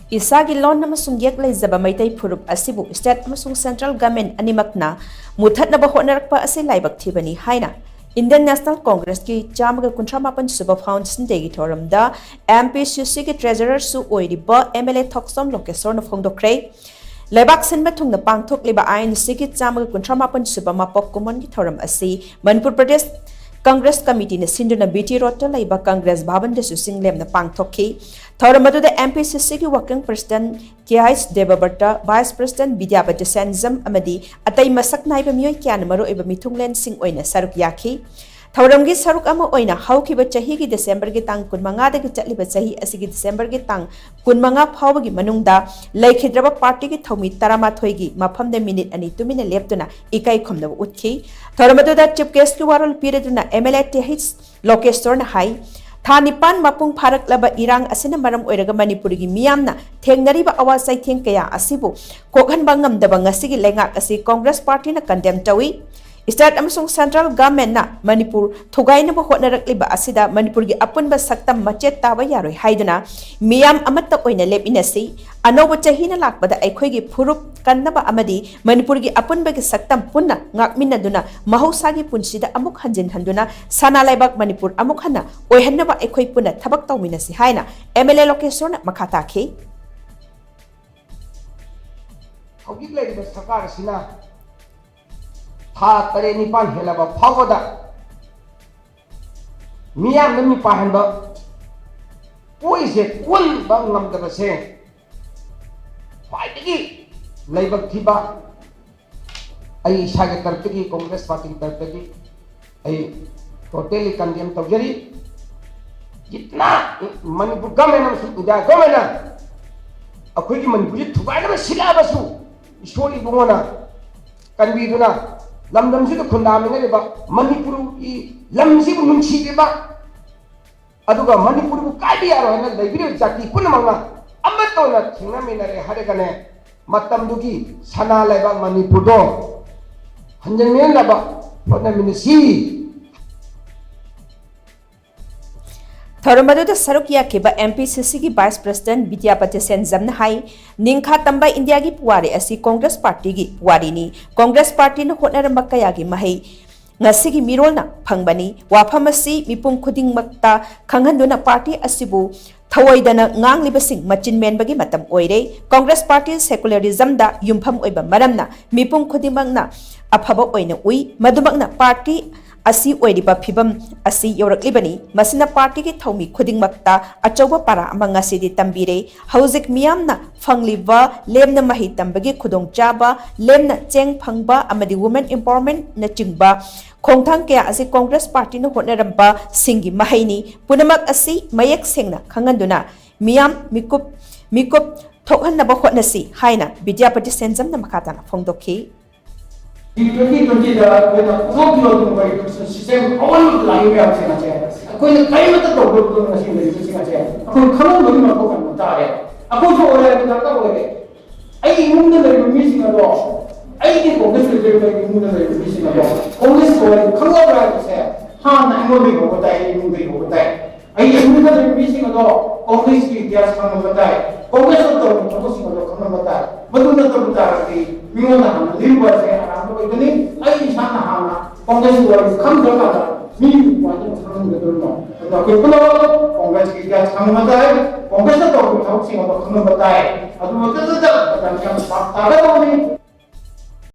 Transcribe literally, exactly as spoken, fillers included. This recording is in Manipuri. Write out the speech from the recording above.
ꯏꯁꯥꯒꯤ ꯂꯣꯟ ꯑꯃꯁꯨꯡ ꯌꯦꯛ ꯂꯩꯖꯕ ꯃꯩꯇꯩ ꯐꯨꯔꯨꯞ ꯑꯁꯤꯕꯨ state ꯑꯃꯁꯨꯡ central government ꯑꯅꯤꯃꯛꯅ ꯃꯨꯊꯠꯅꯕ ꯍꯣꯠꯅꯔꯛꯄ ꯑꯁꯤ ꯂꯥꯏꯕꯛ ꯊꯤꯕꯅꯤ ꯍꯥꯏꯅ Indian National Congressꯀꯤ ꯆꯥꯝꯃꯒ ꯀꯨꯟꯊ꯭ꯔꯥ ꯃꯥꯄꯟ ꯁꯨꯕ Foundation Dayꯒꯤ ꯊꯧꯔꯝꯗ MPCCꯒꯤ treasurerꯁꯨ ꯑꯣꯏꯔꯤꯕ MLA ꯊꯣꯛꯆꯣꯝ ꯂꯣꯀꯦꯁꯣꯔꯅ ꯐꯣꯡꯗꯣꯛꯈ꯭ꯔꯦ꯫ ꯂꯩꯕꯥꯛ ꯁꯤꯟꯕ ꯊꯨꯡꯅ ꯄꯥꯡꯊꯣꯛꯂꯤꯕ INCꯒꯤ ꯆꯥꯝꯃꯒ ꯀꯨꯟꯊ꯭ꯔꯥ ꯃꯥꯄꯟ ꯁꯨꯕ ꯃꯄꯣꯛ ꯀꯨꯝꯑꯣꯟꯒꯤ ꯊꯧꯔꯝ ꯑꯁꯤ ꯃꯅꯤꯄꯨꯔ ꯄ꯭ꯔꯗꯦꯁ ꯀꯪꯒ꯭ꯔꯦꯁ ꯀꯃꯤꯇꯤꯅ ꯁꯤꯟꯗꯨꯅ BT Roadꯇ ꯂꯩꯕ ꯀꯪꯒ꯭ꯔꯦꯁ ꯚꯕꯟꯗꯁꯨ ꯆꯤꯡꯂꯦꯝꯅ ꯄꯥꯡꯊꯣꯛꯈꯤ꯫ ꯊꯧꯔꯝ ꯑꯗꯨꯗ MPCCꯒꯤ working president K H ꯗꯦꯕꯕ꯭ꯔꯇ, vice president Bidyapati ꯁꯦꯟꯖꯝ ꯑꯃꯗꯤ ꯑꯇꯩ ꯃꯁꯛ ꯅꯥꯏꯕ ꯃꯤꯑꯣꯏ ꯀꯌꯥꯅ ꯃꯔꯨꯑꯣꯏꯕ ꯃꯤꯊꯨꯡꯂꯦꯟꯁꯤꯡ ꯑꯣꯏꯅ ꯁꯔꯨꯛ ꯌꯥꯈꯤ꯫ ꯊꯧꯔꯝꯒꯤ ꯁꯔꯨꯛ ꯑꯃ ꯑꯣꯏꯅ ꯍꯧꯈꯤꯕ ꯆꯍꯤꯒꯤ ꯗꯤꯁꯦꯝꯕꯔꯒꯤ ꯇꯥꯡ ꯀꯨꯟꯃꯉꯥꯗꯒꯤ ꯆꯠꯂꯤꯕ ꯆꯍꯤ ꯑꯁꯤꯒꯤ ꯗꯤꯁꯦꯝꯕꯔꯒꯤ ꯇꯥꯡ ꯀꯨꯟꯃꯉꯥ ꯐꯥꯎꯕꯒꯤ ꯃꯅꯨꯡꯗ ꯂꯩꯈꯤꯗ꯭ꯔꯕ ꯄꯥꯔꯇꯤꯒꯤ ꯊꯧꯃꯤ ꯇꯔꯥꯃꯥꯊꯣꯏꯒꯤ ꯃꯐꯝꯗ ꯃꯤꯅꯤꯠ ꯑꯅꯤ ꯇꯨꯃꯤꯟꯅ ꯂꯦꯞꯇꯨꯅ ꯏꯀꯥꯏ ꯈꯨꯝꯅꯕ ꯎꯠꯈꯤ꯫ ꯊꯧꯔꯝ ꯑꯗꯨꯗ chief guestꯀꯤ ꯋꯥꯔꯣꯜ ꯄꯤꯔꯗꯨꯅ MLA T H ꯂꯣꯀꯦꯁꯣꯔꯅ ꯍꯥꯏ, ꯊꯥ ꯅꯤꯄꯥꯟ ꯃꯄꯨꯡ ꯐꯥꯔꯛꯂꯕ ꯏꯔꯥꯡ ꯑꯁꯤꯅ ꯃꯔꯝ ꯑꯣꯏꯔꯒ ꯃꯅꯤꯄꯨꯔꯒꯤ ꯃꯤꯌꯥꯝꯅ ꯊꯦꯡꯅꯔꯤꯕ ꯑꯋꯥ ꯆꯩꯊꯦꯡ ꯀꯌꯥ ꯑꯁꯤꯕꯨ ꯀꯣꯛꯍꯟꯕ ꯉꯝꯗꯕ ꯉꯁꯤꯒꯤ ꯂꯩꯉꯥꯛ ꯑꯁꯤ ꯀꯪꯒ꯭ꯔꯦꯁ ꯄꯥꯔꯇꯤꯅ condemn ꯇꯧꯏ꯫ State ꯑꯃꯁꯨꯡ central governmentꯅ ꯃꯅꯤꯄꯨꯔ ꯊꯨꯒꯥꯏꯅꯕ ꯍꯣꯠꯅꯔꯛꯂꯤꯕ ꯑꯁꯤꯗ ꯃꯅꯤꯄꯨꯔꯒꯤ ꯑꯄꯨꯟꯕ ꯁꯛꯇꯝ ꯃꯆꯦꯠ ꯇꯥꯕ ꯌꯥꯔꯣꯏ ꯍꯥꯏꯗꯨꯅ ꯃꯤꯌꯥꯝ ꯑꯃꯠꯇ ꯑꯣꯏꯅ ꯂꯦꯞꯃꯤꯟꯅꯁꯤ꯫ ꯑꯅꯧꯕ ꯆꯍꯤꯅ ꯂꯥꯛꯄꯗ ꯑꯩꯈꯣꯏꯒꯤ ꯐꯨꯔꯨꯞ ꯀꯟꯅꯕ ꯑꯃꯗꯤ ꯃꯅꯤꯄꯨꯔꯒꯤ ꯑꯄꯨꯟꯕꯒꯤ ꯁꯛꯇꯝ ꯄꯨꯟꯅ ꯉꯥꯛꯃꯤꯟꯅꯗꯨꯅ ꯃꯍꯧꯁꯥꯒꯤ ꯄꯨꯟꯁꯤꯗ ꯑꯃꯨꯛ ꯍꯟꯖꯤꯟ ꯍꯟꯗꯨꯅ ꯁꯅꯥ ꯂꯩꯕꯥꯛ ꯃꯅꯤꯄꯨꯔ ꯑꯃꯨꯛ ꯍꯟꯅ ꯑꯣꯏꯍꯟꯅꯕ ꯑꯩꯈꯣꯏ ꯄꯨꯟꯅ ꯊꯕꯛ ꯇꯧꯃꯤꯟꯅꯁꯤ ꯍꯥꯏꯅ MLA ꯂꯣꯀꯦꯁꯣꯔꯅ ꯃꯈꯥ ꯇꯥꯈꯤ꯫ ꯍꯧꯖꯤꯛ ꯂꯩꯔꯤꯕ ꯁꯔꯀꯥꯔ ꯑꯁꯤꯅ ꯊꯥ ꯇꯔꯦꯠ ꯅꯤꯄꯥꯟ ꯍꯦꯜꯂꯕ ꯐꯥꯎꯕꯗ ꯃꯤꯌꯥꯝꯅ ꯃꯤꯄꯥꯏꯍꯟꯕ ꯄꯣꯏꯁꯦ ꯀꯣꯟꯕ ꯉꯝꯗꯕꯁꯦ ꯈ꯭ꯋꯥꯏꯗꯒꯤ ꯂꯥꯏꯕꯛ ꯊꯤꯕ, ꯑꯩ ꯏꯁꯥꯒꯤ ꯇꯔꯞꯇꯒꯤ, ꯀꯪꯒ꯭ꯔꯦꯁ ꯄꯥꯔꯇꯤꯒꯤ ꯇꯔꯞꯇꯒꯤ ꯑꯩ totally condemn ꯇꯧꯖꯔꯤ꯫ ꯖꯤꯠꯅ ꯃꯅꯤꯄꯨꯔ ꯒꯚꯔꯟꯃꯦꯟꯠ ꯑꯃꯁꯨꯡ ꯏꯟꯗꯤꯌꯥ ꯒꯚꯔꯟꯃꯦꯟꯠꯅ ꯑꯩꯈꯣꯏꯒꯤ ꯃꯅꯤꯄꯨꯔꯁꯤ ꯊꯨꯒꯥꯏꯅꯕ ꯁꯤꯜꯂꯛꯑꯕꯁꯨ, ꯏꯁꯣꯔ ꯏꯕꯨꯡꯉꯣꯅ ꯀꯟꯕꯤꯗꯨꯅ ꯂꯝꯗꯝꯁꯤꯗ ꯈꯨꯟꯗꯥꯃꯤꯟꯅꯔꯤꯕ ꯃꯅꯤꯄꯨꯔꯒꯤ ꯂꯝꯁꯤꯕꯨ ꯅꯨꯡꯁꯤꯕꯤꯕ, ꯑꯗꯨꯒ ꯃꯅꯤꯄꯨꯔꯕꯨ ꯀꯥꯏꯕ ꯌꯥꯔꯣꯏ ꯍꯥꯏꯅ ꯂꯩꯕꯤꯔꯤꯕ ꯖꯥꯇꯤ ꯄꯨꯝꯅꯃꯛꯅ ꯑꯃꯠꯇ ꯑꯣꯏꯅ ꯊꯦꯡꯅꯃꯤꯟꯅꯔꯦ ꯍꯥꯏꯔꯒꯅꯦ, ꯃꯇꯝꯗꯨꯒꯤ ꯁꯅꯥ ꯂꯩꯕꯥꯛ ꯃꯅꯤꯄꯨꯔꯗꯣ ꯍꯟꯖꯤꯟꯃꯤꯟꯅꯅꯕ ꯍꯣꯠꯅꯃꯤꯟꯅꯁꯤ꯫ ꯊꯧꯔꯝ ꯑꯗꯨꯗ ꯁꯔꯨꯛ ꯌꯥꯈꯤꯕ M P C C ꯒꯤ Vice President ꯕꯤꯗ꯭ꯌꯥꯄꯇꯤ ꯁꯦꯟꯖꯝꯅ ꯍꯥꯏ, ꯅꯤꯡꯈꯥ ꯇꯝꯕ ꯏꯟꯗꯤꯌꯥꯒꯤ ꯄꯨꯋꯥꯔꯤ ꯑꯁꯤ ꯀꯣꯡꯒ꯭ꯔꯦꯁ ꯄꯥꯔꯇꯤꯒꯤ ꯄꯨꯋꯥꯔꯤꯅꯤ꯫ ꯀꯣꯡꯒ꯭ꯔꯦꯁ ꯄꯥꯔꯇꯤꯅ ꯍꯣꯠꯅꯔꯝꯕ ꯀꯌꯥꯒꯤ ꯃꯍꯩ ꯉꯁꯤꯒꯤ ꯃꯤꯔꯣꯜꯅ ꯐꯪꯕꯅꯤ꯫ ꯋꯥꯐꯝ ꯑꯁꯤ ꯃꯤꯄꯨꯝ ꯈꯨꯗꯤꯡꯃꯛꯇ ꯈꯪꯍꯟꯗꯨꯅ ꯄꯥꯔꯇꯤ ꯑꯁꯤꯕꯨ ꯊꯧꯑꯣꯏꯗꯅ ꯉꯥꯡꯂꯤꯕꯁꯤꯡ ꯃꯆꯤꯟ ꯃꯦꯟꯕꯒꯤ ꯃꯇꯝ ꯑꯣꯏꯔꯦ꯫ ꯀꯣꯡꯒ꯭ꯔꯦꯁ ꯄꯥꯔꯇꯤ ꯁꯦꯀꯨꯂꯔꯤꯖꯝꯗ ꯌꯨꯝꯐꯝ ꯑꯣꯏꯕ ꯃꯔꯝꯅ ꯃꯤꯄꯨꯝ ꯈꯨꯗꯤꯡꯃꯛꯅ ꯑꯐꯕ ꯑꯣꯏꯅ ꯎꯏ꯫ ꯃꯗꯨꯃꯛꯅ ꯄꯥꯔꯇꯤ ꯑꯁꯤ ꯑꯣꯏꯔꯤꯕ ꯐꯤꯕꯝ ꯑꯁꯤ ꯌꯧꯔꯛꯂꯤꯕꯅꯤ꯫ ꯃꯁꯤꯅ ꯄꯥꯔꯇꯤꯒꯤ ꯊꯧꯃꯤ ꯈꯨꯗꯤꯡꯃꯛꯇ ꯑꯆꯧꯕ ꯄꯥꯔꯥ ꯑꯃ ꯉꯁꯤꯗꯤ ꯇꯝꯕꯤꯔꯦ꯫ ꯍꯧꯖꯤꯛ ꯃꯤꯌꯥꯝꯅ ꯐꯪꯂꯤꯕ ꯂꯦꯝꯅ ꯃꯍꯩ ꯇꯝꯕꯒꯤ ꯈꯨꯗꯣꯡꯆꯥꯕ, ꯂꯦꯝꯅ ꯆꯦꯡ ꯐꯪꯕ ꯑꯃꯗꯤ women empowerment ꯅꯆꯤꯡꯕ ꯈꯣꯡꯊꯥꯡ ꯀꯌꯥ ꯑꯁꯤ ꯀꯣꯡꯒ꯭ꯔꯦꯁ ꯄꯥꯔꯇꯤꯅ ꯍꯣꯠꯅꯔꯝꯕꯁꯤꯡꯒꯤ ꯃꯍꯩꯅꯤ꯫ ꯄꯨꯝꯅꯃꯛ ꯑꯁꯤ ꯃꯌꯦꯛ ꯁꯦꯡꯅ ꯈꯪꯍꯟꯗꯨꯅ ꯃꯤꯌꯥꯝ ꯃꯤꯀꯨꯞ, ꯃꯤꯀꯨꯞ ꯊꯣꯛꯍꯟꯅꯕ ꯍꯣꯠꯅꯁꯤ ꯍꯥꯏꯅ ꯕꯤꯗ꯭ꯌꯥꯄꯇꯤ ꯁꯦꯟꯖꯝꯅ ꯃꯈꯥ ꯇꯥꯅ ꯐꯣꯡꯗꯣꯛꯈꯤ꯫ ꯇ꯭ꯋꯦꯟꯇꯤ ꯇ꯭ꯋꯦꯟꯇꯤꯗ ꯑꯩꯈꯣꯏꯅ ꯄꯨꯊꯣꯛꯈꯤꯕ ꯑꯗꯨꯒꯨꯝꯕ education system ꯑꯑꯣꯟꯕ ꯂꯥꯛꯏ ꯃꯌꯥꯝꯁꯤꯡ ꯑꯁꯦ ꯑꯩꯈꯣꯏꯅ ꯀꯔꯤꯃꯠꯇ ꯇꯧꯗꯕꯗꯣ ꯉꯁꯤ ꯂꯩꯔꯤꯕꯁꯤꯡ ꯑꯁꯦ ꯑꯩꯈꯣꯏ ꯈꯪꯍꯟꯕꯒꯤ ꯃꯊꯧ ꯀꯟꯕ ꯇꯥꯔꯦ꯫ ꯑꯩꯈꯣꯏꯁꯨ ꯑꯣꯏꯔꯛꯄ ꯗꯔꯀꯥꯔ ꯑꯣꯏꯔꯦ꯫ ꯑꯩꯒꯤ ꯏꯃꯨꯡꯗ ꯂꯩꯔꯤꯕ ꯃꯤꯁꯤꯡ ꯑꯗꯣ, ꯑꯩꯒꯤ ꯀꯣꯡꯒ꯭ꯔꯦꯁ ꯂꯤꯗꯔ ꯑꯩꯒꯤ ꯏꯃꯨꯡꯗ ꯂꯩꯔꯤꯕ ꯃꯤꯁꯤꯡ ꯑꯗꯣ ꯀꯣꯡꯒ꯭ꯔꯦꯁ ꯑꯣꯏꯔꯦ ꯈꯪꯍꯧꯔꯦ ꯍꯥꯏꯕꯁꯦ ꯍꯥꯟꯅ ꯑꯩꯉꯣꯟꯗꯒꯤ ꯍꯧꯕ ꯇꯥꯏ, ꯑꯩꯒꯤ ꯏꯃꯨꯡꯗꯒꯤ ꯍꯧꯕ ꯇꯥꯏ꯫ ꯑꯩꯒꯤ ꯏꯃꯨꯡꯗ ꯂꯩꯕ ꯃꯤꯁꯤꯡ ꯑꯗꯣ ꯀꯣꯡꯒ꯭ꯔꯦꯁꯀꯤ ꯏꯇꯤꯍꯥꯁ ꯈꯪꯂꯝꯕ ꯇꯥꯏ, ꯀꯣꯡꯒ꯭ꯔꯦꯁꯇ ꯇꯧꯔꯤꯕ ꯊꯕꯛꯁꯤꯡ ꯑꯗꯣ ꯈꯪꯂꯝꯕ ꯇꯥꯏ꯫ ꯃꯗꯨ ꯅꯠꯇꯕ ꯇꯥꯔꯒꯗꯤ ꯃꯤꯉꯣꯟꯗ ꯍꯥꯟꯅ ꯂꯤꯔꯨꯕ ꯑꯁꯦ ꯑꯔꯥꯟꯕ ꯑꯣꯏꯒꯅꯤ꯫ ꯑꯩ ꯏꯁꯥꯅ ꯍꯥꯟꯅ ꯀꯣꯡꯒ꯭ꯔꯦꯁꯀꯤ ꯋꯥꯔꯤ ꯈꯪꯗ꯭ꯔꯀꯥꯟꯗ ꯃꯤꯕꯨ ꯀꯃꯥꯏꯅ ꯈꯪꯍꯟꯒꯗꯣꯔꯤꯅꯣ? ꯑꯗꯨꯅ ꯑꯩꯈꯣꯏ ꯄꯨꯝꯅꯃꯛ ꯀꯣꯡꯒ꯭ꯔꯦꯁꯀꯤ ꯏꯇꯤꯍꯥꯁ ꯈꯪꯂꯝꯕ ꯇꯥꯏ, ꯀꯣꯡꯒ꯭ꯔꯦꯁꯇ ꯇꯧꯔꯤꯕ ꯊꯕꯛꯁꯤꯡ ꯑꯗꯣ ꯈꯪꯂꯝꯕ ꯇꯥꯏ꯫ ꯑꯗꯨ ꯃꯇꯝꯗꯨꯗ ꯃꯇꯝ ꯌꯥꯝ ꯁꯥꯡ ꯇꯥꯒꯗꯕꯅꯤ꯫